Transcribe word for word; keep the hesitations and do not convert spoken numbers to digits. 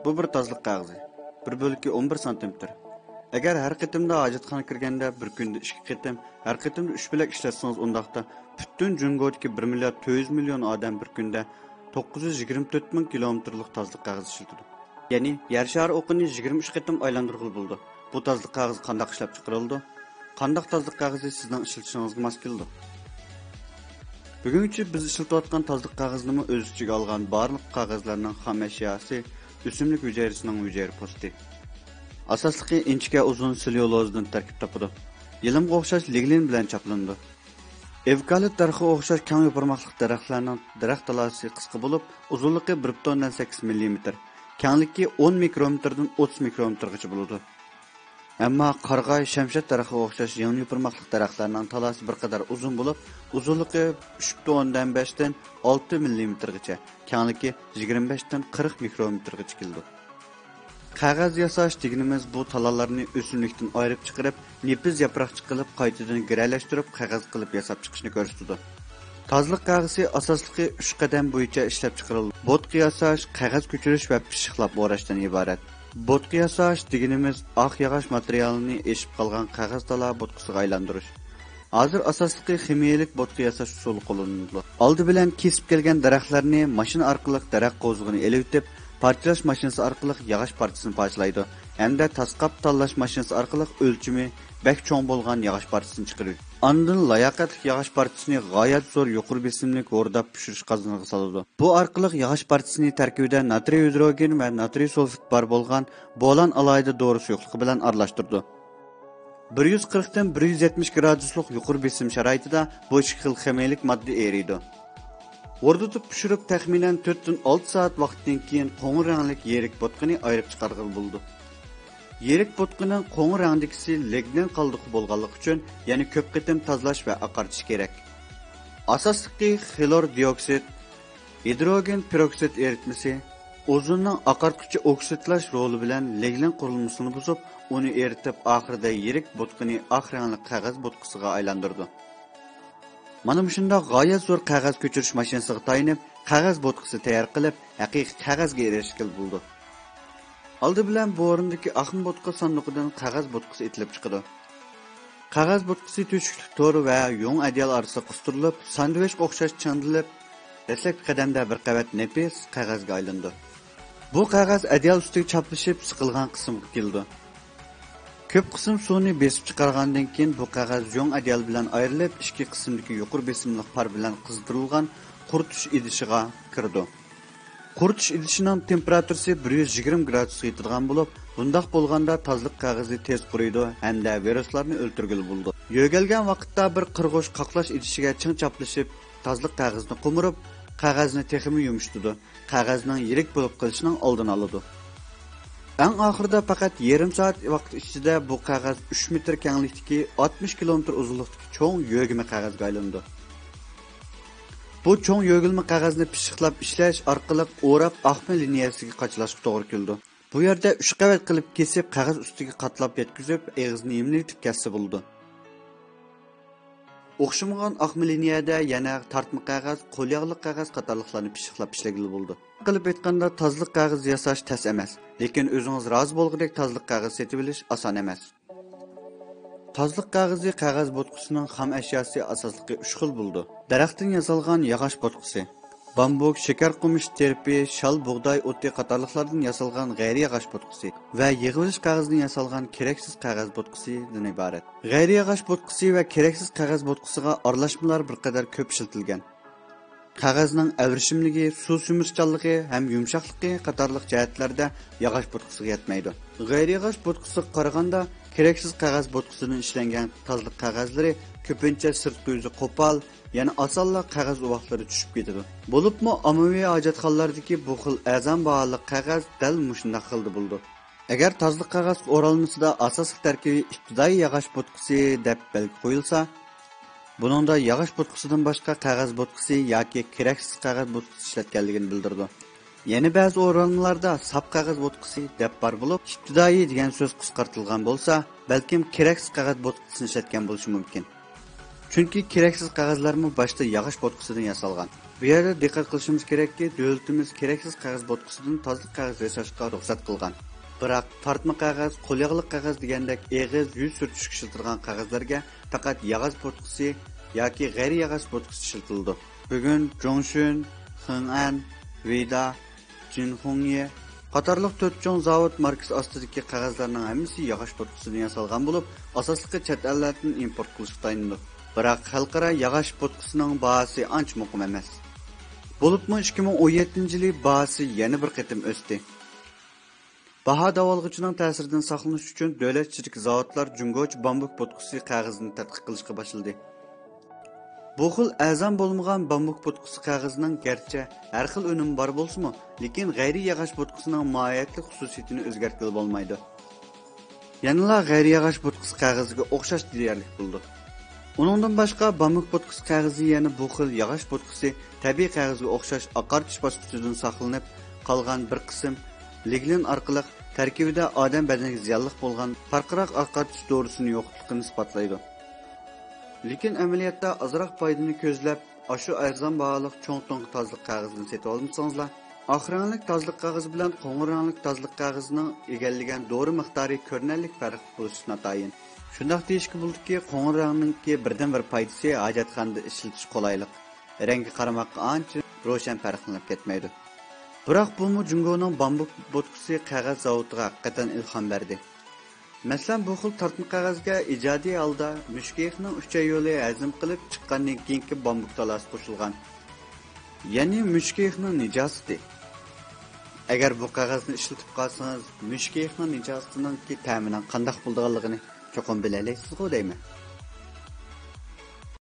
بۇ بىر تازىلىق قەغىزى. بىر بۆلىكى ئون بىر سانتىمېتىر. ئەگەر ھەر قېتىمدا ھاجەتخانىغا كىرگەندە بىر كۈندە ئىككى قېتىم، ھەر قېتىمدا ئۈچ بۆلەك ئىشلەتسىڭىز، ئۇنداقتا پۈتۈن جۇڭگودىكى بىر مىليارد تۆت يۈز مىليون ئادەم بىر كۈندە توققۇز يۈز يىگىرمە تۆت مىڭ كىلومېتىرلىق تازىلىق قەغىزى ئىشلىتىدۇ. يەنى يەر شارى ئوقىنى يىگىرمە ئۈچ قېتىم ئايلاندۇرغىلى بولىدۇ. بۇ تازىلىق قەغىزى قانداق ئىشلەپ چىقىرىلىدۇ؟ قانداق تازىلىق قەغىزى سىزنىڭ ئىشلىتىشىڭىزغا ماس كېلىدۇ؟ بۈگۈنگىچە بىز ئىشلىتىۋاتقان تازىلىق قەغىزىنىمۇ ئۆز ئىچىگە ئالغان بارلىق قەغەزلەرنىڭ خام ئەشياسى ئۆسۈملۈك ھۈجەيرىسىنىڭ ھۈجەيرە پوستى. ئاساسلىقى ئىنچىكە ئۇزۇن سېلليۇلوزىدىن تەركىب تاپىدۇ. يىلىمغا ئوخشاش لىگنىن بىلەن چاپلىنىدۇ. ئېۋكالىپت دەرىخىگە ئوخشاش كەڭ يوپۇرماقلىق دەرەخلەرنىڭ دەرەخ تالاسى قىسقا بولۇپ، ئۇزۇنلۇقى بىر پۈتۈن ئوندىن سەككىز مىللىمېتىر، كەڭلىكى ئون مىكرومېتىردىن ئوتتۇز مىكرومېتىرغىچە بولىدۇ. ئەمما قارىغاي، شەمشەت دەرىخىگە ئوخشاش يېڭى يوپۇرماقلىق دەرەخلەرنىڭ تالاسى بىر قەدەر ئۇزۇن بولۇپ، ئۇزۇنلۇقى ئۈچ پۈتۈن ئوندىن بەشتىن ئالتە مىللىمېتىرغىچە، كەڭلىكى يىگىرمە بەشتىن قىرىق مىكرومېتىرغىچە كېلىدۇ. قەغەز ياساش دېگىنىمىز بۇ تالالارنى ئۆسۈملۈكتىن ئايرىپ چىقىرىپ، نېپىز ياپراقچە قىلىپ، قايتىدىن گىرەلەشتۈرۈپ، قەغەز قىلىپ ياساپ چىقىشنى كۆرسىتىدۇ. تازىلىق قەغىزى ئاساسلىقى ئۈچ قەدەم بويىچە ئىشلەپ چىقىرىلىدۇ. بوتقا ياساش، قەغەز كۆچۈرۈش ۋە پىششىقلاپ ئوراشتىن ئىبارەت. بوتقا ياساش دېگىنىمىز ئاق ياغاچ ماتېرىيالىنى ئېشىپ قالغان قەغەز تالا بوتقىسىغا ئايلاندۇرۇش. ھازىر ئاساسلىقى خىمىيەلىك بوتقا ياساش ئۇسۇلى قوللىنىلىدۇ. ئالدى بىلەن كېسىپ كەلگەن دەرەخلەرنى ماشىنا ئارقىلىق دەرەخ قوزۇقىنى ئېلىۋېتىپ، پارچىلاش ماشىنىسى ئارقىلىق ياغاچ پارچىسىنى پارچىلايدۇ ھەمدە تاسقاپ تاللاش ماشىنىسى ئارقىلىق ئۆلچىمى بەك چوڭ بولغان ياغاچ پارچىسىنى چىقىرىۋېتىدۇ. ئاندىن لاياقەتلىك ياغاچ پارچىسىنى غايەت زور يۇقىرى بېسىملىق ھورداپ پىشۇرۇش قازىنىغا سالىدۇ. بۇ ئارقىلىق ياغاچ پارچىسىنى تەركىبىدە ناترىي ھىدروگېن ۋە ناترىي سۇلفىد بار بولغان بولان ئالاھىدە دورا سۇيۇقلۇقى بىلەن ئارىلاشتۇرىدۇ. بىر يۈز قىرىقتىن بىر يۈز يەتمىش گرادۇسلۇق يۇقىرى بېسىم شارائىتىدا بۇ ئىككى خىل خىمىيەلىك ماددا ئېرىيدۇ. ھوردىتىپ پىشۇرۇپ، تەخمىنەن تۆتتىن ئالتە سائەت ۋاقىتتىن كېيىن قوڭۇر رەڭلىك يېرىك بوتقىنى ئايرىپ چىقارغىلى بولىدۇ. يېرىق بوتقىنىڭ قوڭۇر رەڭدىكىسى لىگنىن قالدۇقى بولغانلىقى ئۈچۈن، يەنە كۆپ قېتىم تازىلاش ۋە ئاقارتىش كېرەك. ئاساسلىقى خلور دىئوكسىد، ھىدروگېن پېروكسىد ئېرىتمىسى، ئوزوننىڭ ئاقارتقۇچى ئوكسىدلاش رولى بىلەن لىگنىن قۇرۇلمىسىنى بۇزۇپ، ئۇنى ئېرىتىپ، ئاخىرىدا يىرىك بوتقىنى ئاق رەڭلىك قەغەز بوتقىسىغا ئايلاندۇرىدۇ. مانا مۇشۇنداق غايەت زور قەغەز كۆچۈرۈش ماشىنىسىغا تايىنىپ، قەغەز بوتقىسى تەييار قىلىپ، ھەقىقىي قەغەزگە ئېرىشكىلى بولىدۇ. ئالدى بىلەن بۇ ئورۇندىكى ئاقما بوتقا ساندۇقىدىن قەغەز بوتقىسى ئېتىلىپ چىقىدۇ. قەغەز بوتقىسى تۆشۈكلۈك تور ۋە يۇڭ ئەدىيال ئارىسىدا قىستۇرۇلۇپ، ساندۋىچقا ئوخشاش چىڭدىلىپ، دەسلەپكى قەدەمدە بىر قەۋەت نېپىز قەغەزگە ئايلىنىدۇ. بۇ قەغەز ئەدىيال ئۈستىگە چاپلىشىپ سىقىلغان قىسىمغا كېلىدۇ. كۆپ قىسىم سۇنى بېسىپ چىقارغاندىن كېيىن، بۇ قەغەز يۇڭ ئەدىيال بىلەن ئايرىلىپ، ئىچكى قىسىمدىكى يۇقىرى بېسىملىق پار بىلەن قىزدۇرۇلغان قۇرۇتۇش ئىدىشىغا كىرىدۇ. قۇرۇتۇش ئىدىشىنىڭ تېمپېراتۇرىسى بىر يۈز يىگىرمە گرادۇسقا يېتىدىغان بولۇپ، بۇنداق بولغاندا تازىلىق قەغىزى تېز قۇرۇيدۇ ھەمدە ۋىرۇسلارنى ئۆلتۈرگىلى بولىدۇ. يۆگەلگەن ۋاقىتتا بىر قىرغۇچ قاقلاش ئىدىشىگە چىڭ چاپلىشىپ، تازىلىق قەغىزىنى قومۇرۇپ، قەغەزنى تېخىمۇ يۇمشىتىدۇ. قەغەزنىڭ يىرىك بولۇپ قېلىشىنىڭ ئالدىنى ئالىدۇ. ئەڭ ئاخىرىدا پەقەت يېرىم سائەت ۋاقىت ئىچىدە بۇ قەغەز ئۈچ مېتىر كەڭلىكتىكى، ئاتمىش كىلومېتىر ئۇزۇنلۇقتىكى چوڭ يۆگىمە قەغەزگە ئايلىنىدۇ. بۇ چوڭ يۆگىلمە قەغەزنى پىششىقلاپ ئىشلەش ئارقىلىق ئوراپ ئاقما لىنىيەسىگە قاچىلاشقا توغرا كېلىدۇ. بۇ يەردە ئۈچ قەۋەت قىلىپ كېسىپ، قەغەز ئۈستىگە قاتلاپ يەتكۈزۈپ، ئېغىزىنى يېمىلىتىپ كەسسە بولىدۇ. ئوخشىمىغان ئاقما لىنىيەدە يەنە تارتما قەغەز، قول ياغلىق قەغەز قاتارلىقلارنى پىششىقلاپ ئىشلىگىلى بولىدۇ. قىلىپ ئېيتقاندا، تازىلىق قەغىزى ياساش تەس ئەمەس، لېكىن ئۆزىڭىز رازى بولغۇدەك تازىلىق قەغىزى سېتىۋېلىش ئاسان ئەمەس. تازىلىق قەغىزى قەغەز بوتقىسىنىڭ خام ئەشياسى ئاساسلىقى ئۈچ خىل بولىدۇ. دەرەختىن ياسالغان ياغاچ بوتقىسى، بامبۇك، شېكەر قومۇش تېرىپى، شال، بۇغداي ئوتى قاتارلىقلاردىن ياسالغان غەيرىي ياغاچ بوتقىسى ۋە يىغىۋېلىش قەغىزىدىن ياسالغان كېرەكسىز قەغەز بوتقىسىدىن ئىبارەت. غەيرىي ياغاچ بوتقىسى ۋە كېرەكسىز قەغەز بوتقىسىغا ئارىلاشمىلار بىر قەدەر كۆپ ئىشلىتىلگەن. قەغەزنىڭ ئەۋرىشىملىكى، سۇ سۈمۈرۈشچانلىقى ھەم يۇمشاقلىقى قاتارلىق جەھەتلەردە ياغاچ بوتقىسىغا يەتمەيدۇ. غەيرىي ياغاچ بوتقىسىغا قارىغاندا، كېرەكسىز قەغەز بوتقىسىدىن ئىشلەنگەن تازىلىق قەغەزلىرى كۆپىنچە سىرتقى يۈزى قوپال، يەنە ئاسانلا قەغەز ئۇۋاقلىرى چۈشۈپ كېتىدۇ. بولۇپمۇ ئاممىۋى ھاجەتخانىلاردىكى بۇ خىل ئەرزان باھالىق قەغەز دەل مۇشۇنداق خىلدا بولىدۇ. ئەگەر تازىلىق قەغەز ئورالمىسىدا ئاساسلىق تەركىبى ئىپتىدائىي ياغاچ بوتقىسى دەپ بەلگە قويۇلسا، بۇنىڭدا ياغاچ بوتقىسىدىن باشقا قەغەز بوتقىسى ياكى كېرەكسىز قەغەز بوتقىسى ئىشلەتكەنلىكىنى بىلدۈرىدۇ. يەنە بەزى ئورالمىلاردا ساپ قەغەز بوتقىسى دەپ بار بولۇپ، ئىپتىدائىي دېگەن سۆز قىسقارتىلغان بولسا، بەلكىم كېرەكسىز قەغەز بوتقىسىنى ئىشلەتكەن بولۇشى مۇمكىن. چۈنكى كېرەكسىز قەغەزلەرمۇ باشتا ياغاچ بوتقىسىدىن ياسالغان. بۇ يەردە دىققەت قىلىشىمىز كېرەككى، دۆلىتىمىز كېرەكسىز قەغەز بوتقىسىدىن تازىلىق قەغەز ياساشقا رۇخسەت قىلغان. بىراق تارتما قەغەز، قولياغلىق قەغەز دېگەندەك ئېغىز، يۈز سۈرتۈشكە ئىشلىتىدىغان قەغەزلەرگە پەقەت ياغاچ بوتقىسى ياكى غەيرىي ياغاچ بوتقىسى ئىشلىتىلىدۇ. بۈگۈن جۇڭشۈن، خېڭئەن، ۋېيدا، جىنخۇڭيې قاتارلىق تۆت چوڭ زاۋۇت ماركىسى ئاستىدىكى قەغەزلەرنىڭ ھەممىسى ياغاچ بوتقىسىدىن ياسالغان بولۇپ، ئاساسلىقى چەت ئەللەردىن ئىمپورت قىلىشقا تايىنىدۇ. بىراق خەلقئارا ياغاچ بوتقىسىنىڭ باھاسى ئانچە مۇقىم ئەمەس. بولۇپمۇ ئىككى مىڭ ئون يەتتىنچى يىلى باھاسى يەنە بىر قېتىم ئۆستى. باھا داۋالغۇچىنىڭ تەسىرىدىن ساقلىنىش ئۈچۈن دۆلەت ئىچىدىكى زاۋۇتلار جۇڭگوچە بامبۇك بوتقىسى قەغىزىنى تەتقىق قىلىشقا باشلىدى. بۇ خىل ئەرزان بولمىغان بامبۇك بوتقىسى قەغىزىنىڭ گەرچە ھەر خىل ئۈنۈمى بار بولسىمۇ، لېكىن غەيرىي ياغاچ بوتقىسىنىڭ ماھىيەتلىك خۇسۇسىيىتىنى ئۆزگەرتكىلى بولمايدۇ. يەنىلا غەيرىي ياغاچ بوتقىسى قەغىزىگە ئوخشاش دېيەرلىك بولىدۇ. ئۇنىڭدىن باشقا، بامبۇك بوتقىسى قەغىزى يەنە بۇ خىل ياغاچ بوتقىسى تەبىئىي قەغەزگە ئوخشاش ئاقارتىش باسقۇچىدىن ساقلىنىپ قالغان بىر قىسىم لىگنىن ئارقىلىق تەركىبىدە ئادەم بەدىنىگە زىيانلىق بولغان پارقىراق ئاقارتىش دورىسىنى يوقلۇقلۇقىنى ئىسپاتلايدۇ. لېكىن ئەمەلىيەتتە ئازراق پايدىنى كۆزلەپ، ئاشۇ ئەرزان باھالىق چوڭ توڭ تازىلىق قەغىزىنى سېتىۋالمىسىڭىزلا، ئاق رەڭلىك تازىلىق قەغىزى بىلەن قوڭۇر رەڭلىك تازىلىق قەغىزىنىڭ ئىگىلىگەن دورا مىقدارى كۆرۈنەرلىك پەرق بولۇشى ناتايىن. شۇنداق دېيىشكە بولىدۇكى، قوڭۇر رەڭنىڭكى بىردىنبىر پايدىسى ھاجەتخانىدا ئىشلىتىش قولايلىق، رەڭگە قارىماققا ئانچە روشەن پەرقلىنىپ كەتمەيدۇ. بىراق بۇمۇ جۇڭگونىڭ بامبۇك بوتكىسى قەغەز زاۋۇتىغا ھەقىقەتەن ئىلھام بەردى. مەسىلەن، بۇ خىل تارتما قەغەزگە ئىجادىي ھالدا مۈشۈكېيىقنىڭ ئۈچەي يولى ھەزىم قىلىپ چىققاندىن كېيىنكى بامبۇك تالاسى قوشۇلغان. يەنى مۈشۈكېيىقنىڭ نىجاسىتى. ئەگەر بۇ قەغەزنى ئىشلىتىپ قالسىڭىز، مۈشۈكېيىقنىڭ نىجاسىتىنىڭكى تەمىنىڭ قانداق بولىدىغانلىقىنى چوقۇم بىلەلەيسىزغۇ دەيمەن.